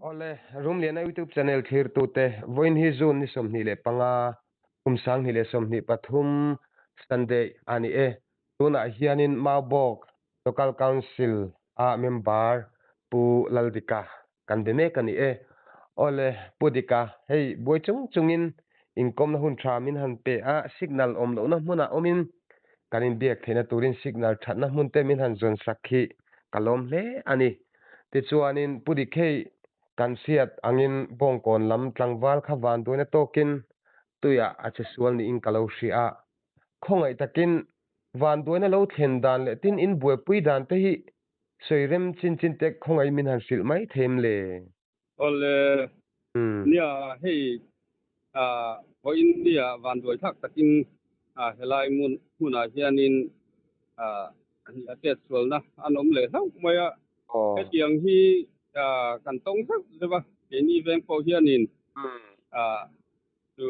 Awle, Rumliana YouTube channel thlirtute, vawiin hi June ni 25, kum 2023, Sunday a ni e. Tunah hianin Maubawk Local Council a member Pu Laldika kan be mek a ni e. Awle, Pu Dika, hei buai chung chungin inkawmna hun tha min han pe a, signal awm lohna hmunah awmin kan inbiak theihna turin signal thatna hmun te min han zawn sak hi ka lawm hle a ni. Tichuanin Pu Dik hei kan hriat angin Bawngkawn lam tlangval kha vanduaina tawkin tuiah a che sual niin ka lo hria a, khawngaih takin vanduaina lo thlen dan leh tin inbuaipui dan te hi Sawi rem chin chin te khawngaih min han hrilh mai thei em le? Awle, nia hei vawiin nia vanduai thlak takin helai hmun hmunah hianin a chet sualna an awm leh hlauh mai a. Hetiang hi kan tawng zeuh zeuh a, keini veng pawh hianin chu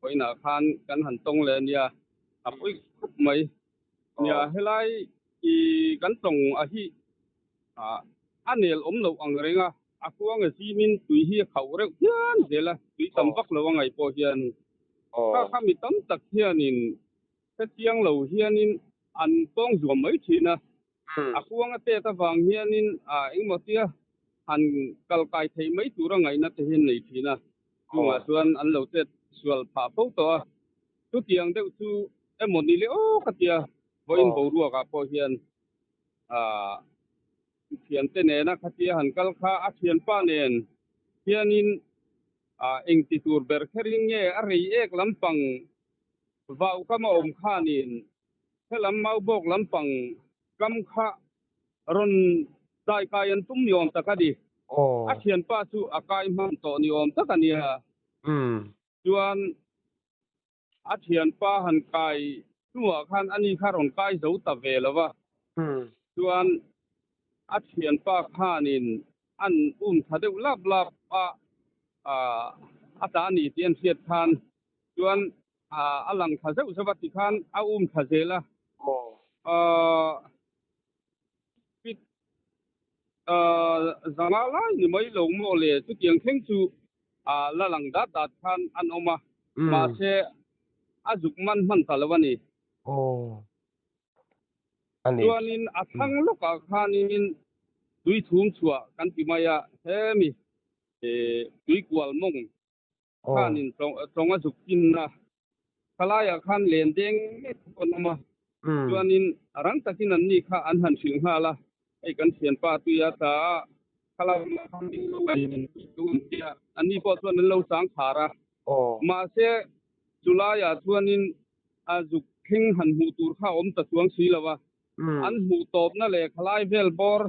vawiinah khan kan han tawng leh ania, a pawi khawp mai. Nia helai i kan tawng a hi a nel awm loh ang reng a, a kuang a zimin tui hi a khauh reuh hian zel a, tui tam vak lo a ngaih pawh hian kha kha mi tam tak hianin hrechiang lo hianin an tawng zuam mai thin a, a kuang a tet avang hianin engemaw tia han kal kai theih mai tura ngaihna te hi an nei thin a, chungah chuan an lo tet sual phah fo tawh a. Chutiang deuh chu emaw ni le aw ka tia, vawiin boruakah pawh hian aah thiante nena khatia han kal kha a thianpa nen hianin aah engti tur ber kherin nge a rei ek lampang vau kam a awm khanin helam maubawk lampang kam kha rawn dai kai an tum ni awm tak a ni. A thianpa chu a kai hman tawh ni awm tak a nia. Chuan a thianpa han kai hnuah khan ani kha rawn kai zo ta ve lo va. Chuan a thianpa khanin an um tha deuh lap lap a, a ta a ni tih an hriat khan chuan a lang thla zeuh zeuh a tikhan a um thla zel a. Pit zanga lai ni mai lo maw le chutiang thleng chu la lang dat dat khan an awm a, mahse a zuk man hman ta lo a ni. Chuanin a thlang lawkah khanin tui chhum chhuah kan ti mai a, hemi tui kual mawng khanin tawng a zuk chinna khalaiah khan len deng ngei pawh an awm a, chuanin rang takin an ni kha an han hrilh nghal a, hei kan thianpa tuia tla a khalai lamah khan min lo en tia an ni pawh chuan an lo chang khar a, mahse chulaiah chuanin a zuk thleng han hmuh tur kha a awm ta chuang si lo a, an hmuh tawpna leh khalai vel bawr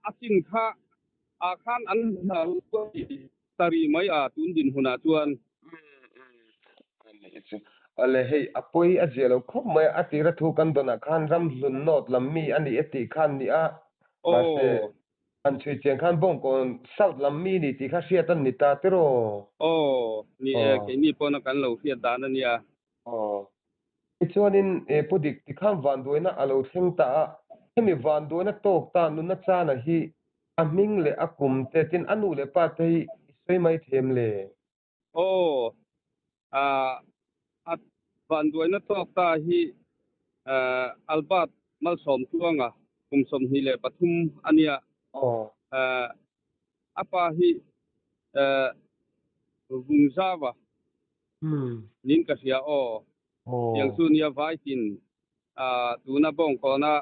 a chin kha ah khan an ta rih mai a tun dinhmunah chuan. Awle hei a pawi a zia lo khawp mai a, a tira thu kan dawnah khan ramhlun nawt lam mi a ni e tih khan ni a, mahse an chhui chiang khan Bawngkawn South lam mi ni tih kha hriat an ni ta tiraw? Aw ni e, keini pawna kan lo hriat dan a nia. Aw. Tichuanin Pu Dik tikhan vanduaina a lo thleng ta a, hemi vanduaina tawk ta nunna chana hi a hming leh a kum te tin a nu leh pa te hi i sawi mai thei em le? Aw. A vanduaina tawk ta hi Albert Malsawmtluanga kum 23 a nia. A pa hi Vungzava Nin ka hria aw. Tiang chu nia Vaitin tuna Bawngkawna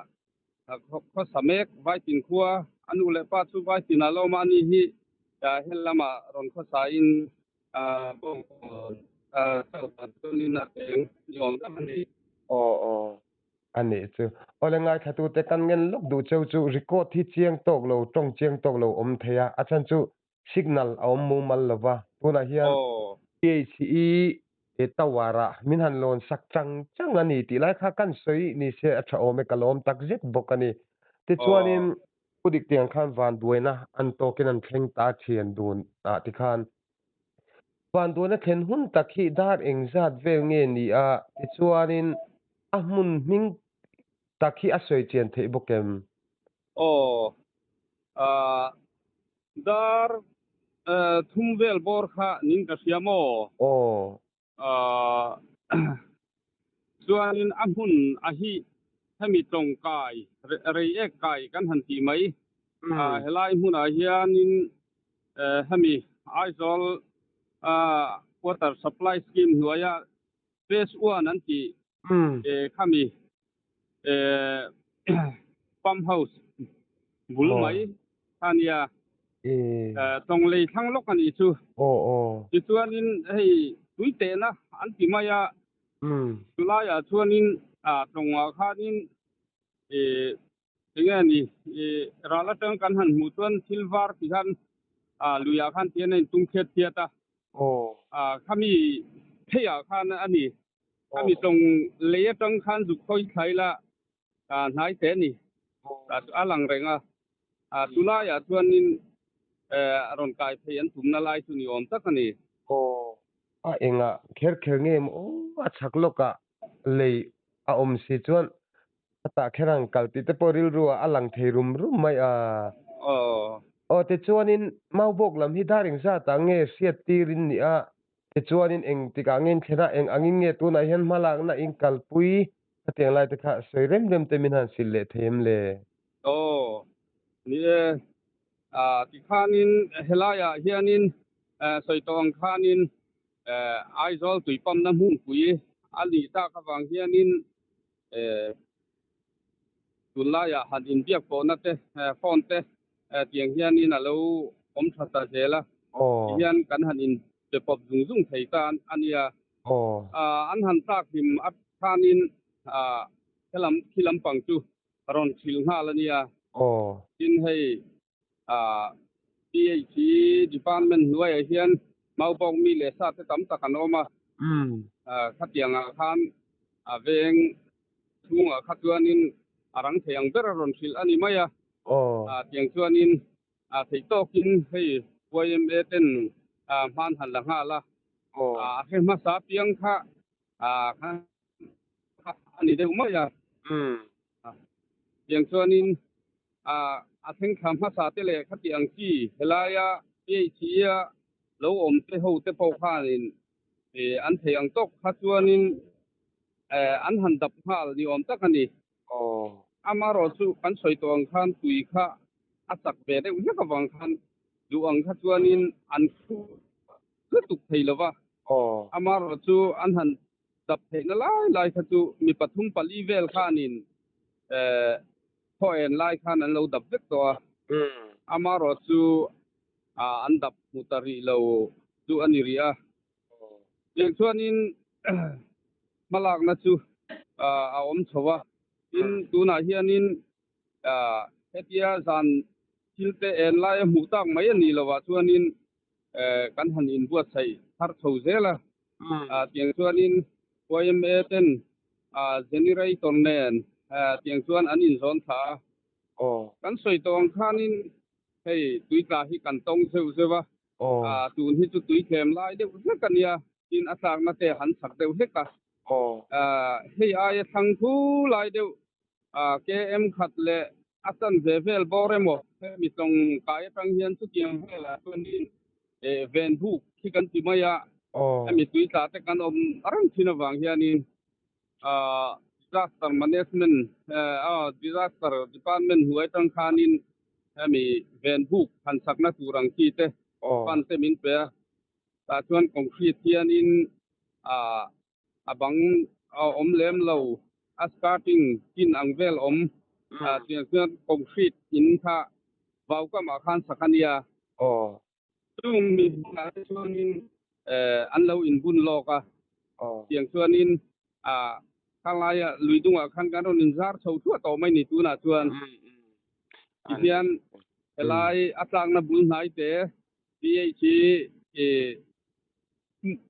khawsa mek Vaitin khua a nu leh pa chu Vaitin ah lawm a ni hi hel lamah rawn khawsa in Bawngkawn South ah chuanin a cheng ni awm tak a ni. Aw aw a nih chu. Awle ngaithlatute kan ngen lawk duh cheu chu record hi chiang tawk lo tawng chiang tawk lo awm thei a, a chhan chu Signal a awm mumal lo va, tunah hian PHE tower ah min han lawn sak chang chang a ni tih lai kha kan sawi ni se a tha awm e, ka lawm tak zet bawk a ni. Tichuanin Pu Dik tiang khan vanduaina an tawkin an thleng ta thian dun ah tikhan vanduaina thlen hun tak hi dar engzat vel nge ni a, tichuanin a hmun hming tak hi a sawi chian theih bawk em? Aw, ah. Dar thum vel bawr kha ning ka hria maw? Aw. Chuanin a hmun a hi hemi tawngkai, reiek kai kan han tih mai. Helai hmunah hianin hemi Aizawl Water Supply Scheme hnuaia Phase 1 an tih khami Pump House bul mai kha nia. Tawng lei thlang lawk a nih chu. Tichuanin hei tui tehna an ti mai a, chulaiah chuanin tawngah khanin enge a ni ral atang kan han hmuh chuan thil var ti khan luiah khan tian a intum khiat khiat a. Khami pheiah khan a ni. Khami tawng lei atang khan zuk hawi thlai la hnai te a ni. A lang reng a. Chulaiah chuanin rawn kai phei an tumna lai chu ni awm tak a ni. Aw, a engah kher kher nge maw aw, a chhak lawkah lei a awm si chuan a tah kher ang kal tih te pawh rilru ah a lang thei rum rum mai a. Aw. Aw, tichuanin Maubawk lam hi dar engzatah nge hriat tir in nih a, tichuanin engtikah nge in thlen a, eng angin nge tunah hian hmalakna in kalpui khatiang lai te kha sawi rem rem te min han hrilh leh thei em le? Aw, ni e. Tikhanin helaiah hianin sawi tawh ang khanin Aizawl tuipamna hmunpui a nih tak avang hianin tunlaiah han inbiak pawhna te, phone te tiang hianin a lo awm tha ta zel a, tihian kan han inbe pawp zung zung thei ta a nia. An han tlak hlim a khanin helam khi lampang chu rawn hrilh nghal a nia. Tin hei PHE department hnuaiah hian Maubawk mi leh sa te tam tak an awm a. Khatiangah khan a veng chhungah kha chuanin a rang thei ang ber a rawn hrilh a ni mai a. Tiang chuanin theih tawkin hei YMA ten hman han la nghal a. A hre hmasa piang kha a ni deuh mai a. Tiang chuanin a thleng thla hmasa te leh khati ang chi helaia PHE-a lo awm te ho te pawh khanin an thei ang tawk kha chuanin an han dap nghal ni awm tak a ni. Amaherawh chu kan sawi tawh ang khan tui kha a chak ve deuh hlek avang khan duh ang kha chuanin an hru lutuk thei lo va. Amaherawh chu an han dap theihna lai lai kha chu mi pathum pali vel khanin khaw en lai khan an lo dap vek tawh a, amaherawh chu an dap hmu ta rih lo chu a ni rih a. Tiang chuanin hmalakna chu a awm chho a, tin tunah hianin hetia zan thil te en lai a hmuh tak mai a nih lovah chuanin kan han inbuatsaih thar chho zel a. Tiang chuanin YMA ten generator nen tiang chuan an inzawn thla a. Kan sawi tawh ang khanin hei tuitla hi kan tawng zeuh zeuh a, tun hi chu tui thlem lai deuh hlek a nia, tin a tlakna te han chak deuh hlek a. Hei aia thlang thu lai deuh KM khat leh a chanve vel bawr emaw hemi tawng kai atang hian chutiang velah chuanin ven buk khi kan ti mai a, hemi tui tla te kan awm reng thin avang hianin disaster management disaster department hnuai atang khanin hemi ven buk han sakna tur ang chi te fund te min pe a, tah chuan concrete hianin a bang a awm lem lo a starting pin ang vel awm tiang chuan concrete in kha vau kamah khan sak a nia. Chung mi hmunah te chuanin an lo inbun lawk a, tiang chuanin khanglaia lui dungah khan kan rawn inzar chho thuah tawh mai ni tunah chuan tihian helai a tlakna bul hnai te PH hi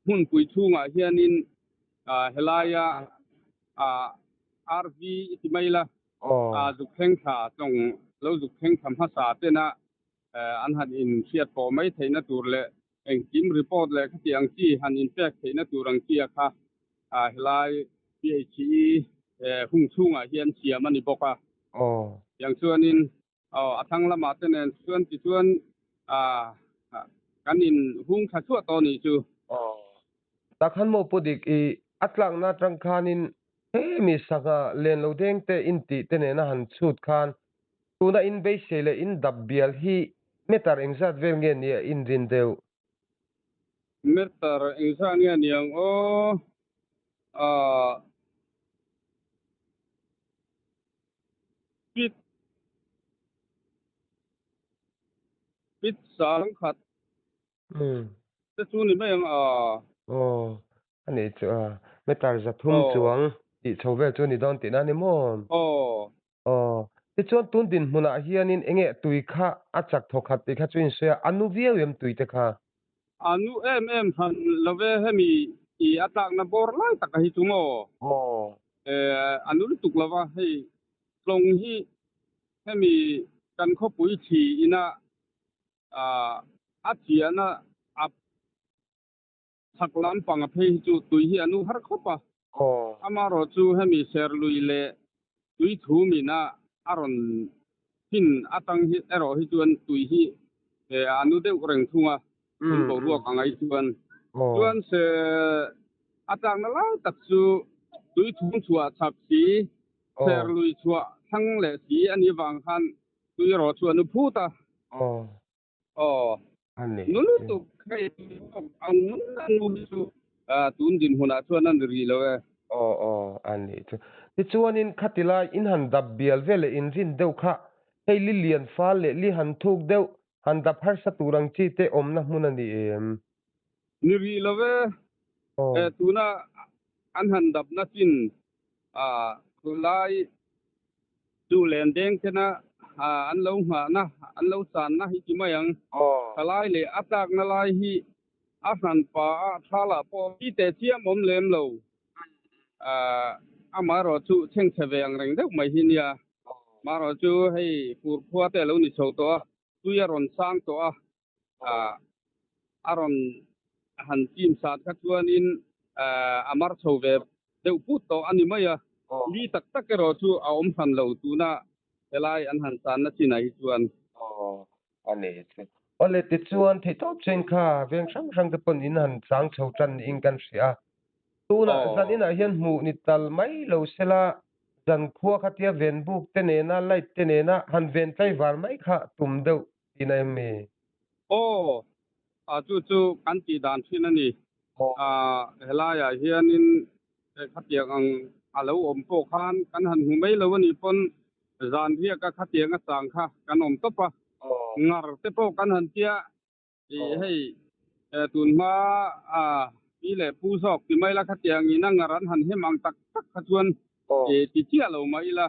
hmunpui chhungah hianin helaia RV i ti mai la, zuk thleng thla tlawng lo zuk thleng thla hmasa tena an han inhriat pawh mai theihna tur leh engkim report leh khati ang chi han inpek theihna tur ang chi a kha helai PHE hung chhungah hian siam a ni bawk a. Tiang chuanin Aw, a thlang lamah te nen chuan tichuan A kan in hung thla chhuah tawh nih chu. Aw. Tah khan maw Pu Dik i a tlakna atang khanin hemi sangha len lo deng te in tih te nena han chhut khan tuna in beisei leh in dap bial hi meter engzat vel nge nia in rin deuh? Meter engzat nge niang aw? Aa. Pit pit sang khat te chu ni mai ang a. Aw, a nih chu a. Meter zathum chuang tih chho vel chu ni dawn tihna a ni maw? Aw. Aw, tichuan tun dinhmunah hianin eng nge tui kha a chak thaw khat tih kha chu insawi a, a nu viau em tui te kha? A nu em em hran lo ve hemi i a tlakna bawr lai taka hi chu maw? Aw. A nu lutuk lo va, hei tlawng hi hemi kan khawpui thli ina a chiahna a chhak lampang a phei hi chu tui hi a nu har khawp a. Amaherawh chu hemi serlui leh tui thum ina a rawn thin atang hi erawh hi chuan tui hi a nu deuh reng thung a, tun boruak ang ai chuan. Chuan se a tlakna lai tak chu tui thum chhuah chak si, serlui chhuah thlang leh si a nih vang khan tui erawh chu a nu phut a. Aw, nu lutuk hei ang nu hi chu tun dinhmunah chuan a ni rih lo e. Aw aw, a nih chu. Tichuanin khati lai in han dap bial vel leh in rin deuh kha hei li lian fal leh li han thuk deuh han dap harsa tur ang chi te awmna hmun a ni em? Ni rih lo e. Tuna an han dapna chin khulai Chu len deng tena an lo nghahna, an lo channa hi ti mai ang. Thalai leh a tlakna lai hi a hran pa a, thalah pawh hi teh chiam awm lem lo. Amaherawh chu chhengchhe ve ang reng deuh mai hi nia. Amaherawh chu hei fur khua te a lo ni chho tawh a, tui a rawn sang tawh a, a rawn han chim sat kha chuanin a mar chho ve deuh put tawh a ni mai a, mi tak tak erawh chu a awm hran lo tuna helai an han channa chinah hi chuan. Aw, a ni chu. Awle tichuan theihtawp chen kha veng hrang hrang te pawn in han chang chho tan niin kan hria a, tunah zan inah hian hmuh ni tal mai lo sela zan khua khatia ven buk te nena light te nena han ven tlaivar mai kha tum deuh Tina em mi? Aw, a chu chu kan tih dan thin a ni. A helaiah hianin khatiang ang a lo awm pawh khan kan han hmu mai lo a nih pawn zan riaka khatiang a chang kha kan awm tawp a. Ngar te pawh kan han tia i hei tun hma a pi leh pu zawk ti mai la khatiang in a ngar an han hem ang tak tak kha chuan ti chiah lo mah ila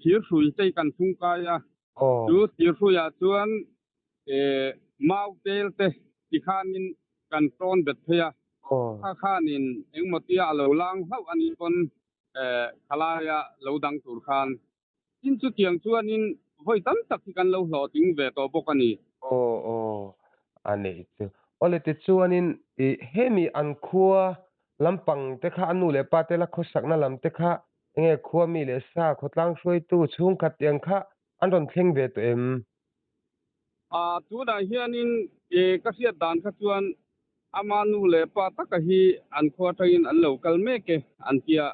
thir hrui te kan thung kai a. Chu thirhruiah chuan mau tel te tikhanin kan tawn bet phei a, kha khanin engmaw tia a lo lang hlauh a nih pawn khalaia lo dang tur khan. Tin chutiang chuanin vawi tam tak hi kan lo hlawhtling ve tawh bawk a ni. Aw aw, a nih chu. Awle tichuanin hemi an khua lampang te kha a nu leh pa te la khawsakna lam te kha Enge khua mi leh sa khawtlang hruaitu chhungkhat tiang kha an rawn thleng ve tawh em? A, tunah hianin ka hriat dan kha chuan ama nu leh pa taka hi an khua atangin an lo kal mek e an tia.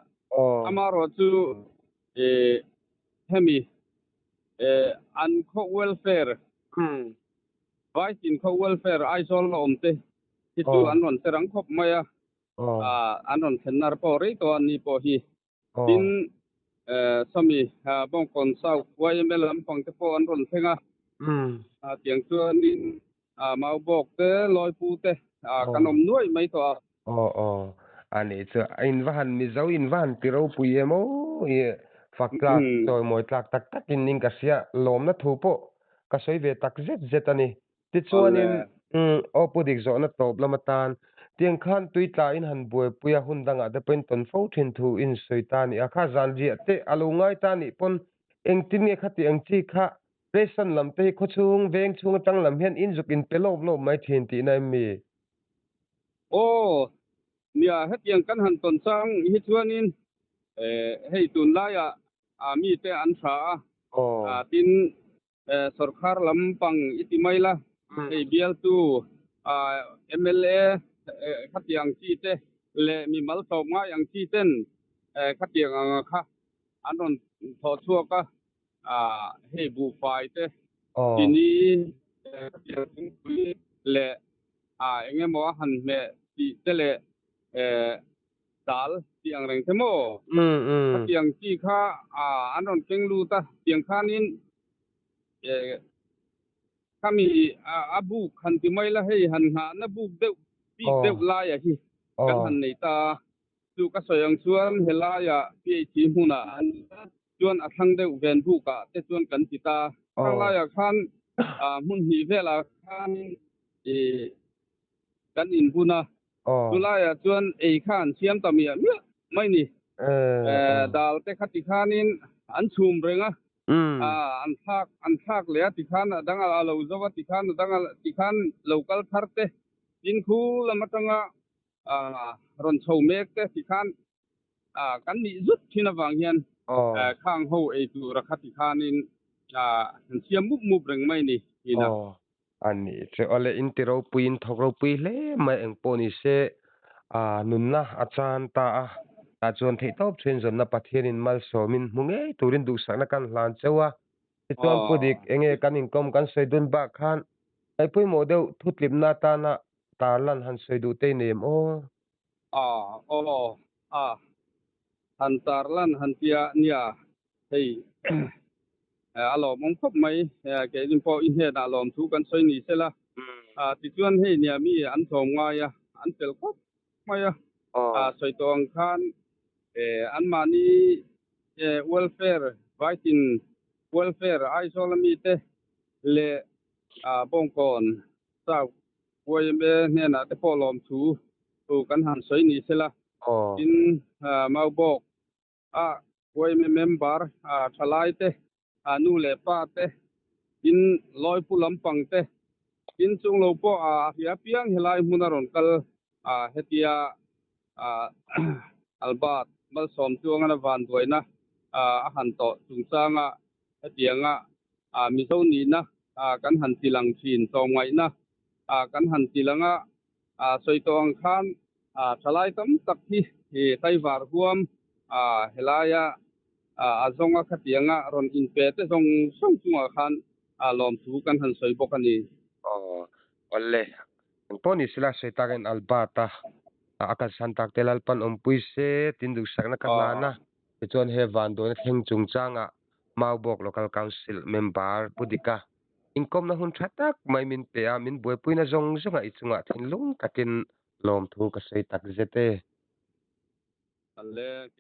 Amaherawh chu hemi an khaw welfare, Vaitin khaw welfare Aizawl la awm te hi chu an rawn che rang khawp mai a. An rawn thlen nar pawh rei tawh a ni pawh hi. Tin, sawmi Bawngkawn South YMA lampang te pawh an rawn thleng a. Tiang chuanin Maubawk te, Lawipu te kan awm nuai mai tawh a. Aw aw, a nih chu a in va han Mizo in va han ti ropui em aw i fak tlak chawimawi tlak tak takin in ka hria lawmna thu pawh ka sawi ve tak zet zet a ni. Tichuanin, aw pu dik zawhna tawp lam atan, tiang khan tui tla in han buaipui a, hun dangah te pawhin tawn fo thin thu in sawi ta a ni a, kha zan riah te a lo ngai ta nih pawn engtin nge khati ang chi kha ration lam te hi khawchhung, veng chhung atang lam hian in zuk in pe lawp lawp mai thin tihna em mi? Aw, nia hetiang kan han tawn chang hi chuanin hei tunlaiah mite an hra a, tin. Sorkar lampang i ti mai la, hei bialtu mla khatiang chi te leh mimal tlawm ngai ang chi ten khatiang anga kha an rawn thawh chhuak a, hei buhfai te, chini khatiang thingpui leh eng emaw a han hmeh tih te leh dal tih ang reng che maw? Khatiang chi kha an rawn keng lut a, tiang khanin khami a buk han ti mai la, hei han nghahna buk deuh bik deuh laia hi kan han nei ta a, chu ka sawi ang chuan helaia PHC hmunah chuan a thlang deuh ven bukah te chuan kan ti ta. Khang laiah khan hmun hnih velah khanin kan inbun a, chulaiah chuan ei kha an siam ta miah miah mai ni. Dal te kha tikhanin an chhum reng a, an thlak an thlak leh a tikhan a dang a lo zo a tikhan a dang a tikhan lo kal thar te tin khu lam atanga rawn chho mek te tikhan kan nih zut thin avang hian khang ho ei tur a kha tikhanin an siam mup mup reng mai ni. A ni che. Awle in ti ropui in thawk ropui hle mai eng pawh ni se ah nunna a chan ta a, tah chuan theih tawp chuan zawnna Pathian in malsawm in hmu ngei turin duhsakna kan hlan cheu a. Tichuan Pu Dik enge kan inkawm kan sawi dun bak khan ngaih pawimawh deuh thutlipna atana tarlan han sawi duh te i nei em aw? Ah aw ah han tarlan han tia nia Hei a lawmawm khawp mai, keini pawh i hnenah lawmthu kan sawi ni sela, tichuan hei nia mi an tlawm ngai a, an fel khawp mai a, sawi tawh ang khan anmahni welfare Vaitin welfare Aizawl a mite leh Bawngkawn South YMA hnenah te pawh lawmthu kan han sawi ni sela, tin Maubawk a YMA member thalai te, nu leh pa te, tin lawipu lampang te, tin chung lo pawh a hria piang helai hmun a rawn kal hetia Albert Malsawm Chuangana vanduaina a han tawh chungchanga hetianga Mizo nihna kan han ti lang thin, tlawmngaihna kan han ti lang a, sawi tawh ang khan Thalai tam tak hi tlaivar huam helaia a zawnga khatianga rawn inpe te zawng zawng chungah khan lawmthu kan han sawi bawk a ni. Aw awle, engpawh ni sela sawi takin Albert-a a kalsan tak te Lalpan awmpui se tin duhsakna ka hlan a, tichuan he vanduaina thleng chungchangah Maubawk Local Council member Pu Dika inkawmna hun tha tak mai min pe a, min buaipuina zawng zawngah i chungah thinlung takin Lawmthu ka sawi tak zet e. Kan le.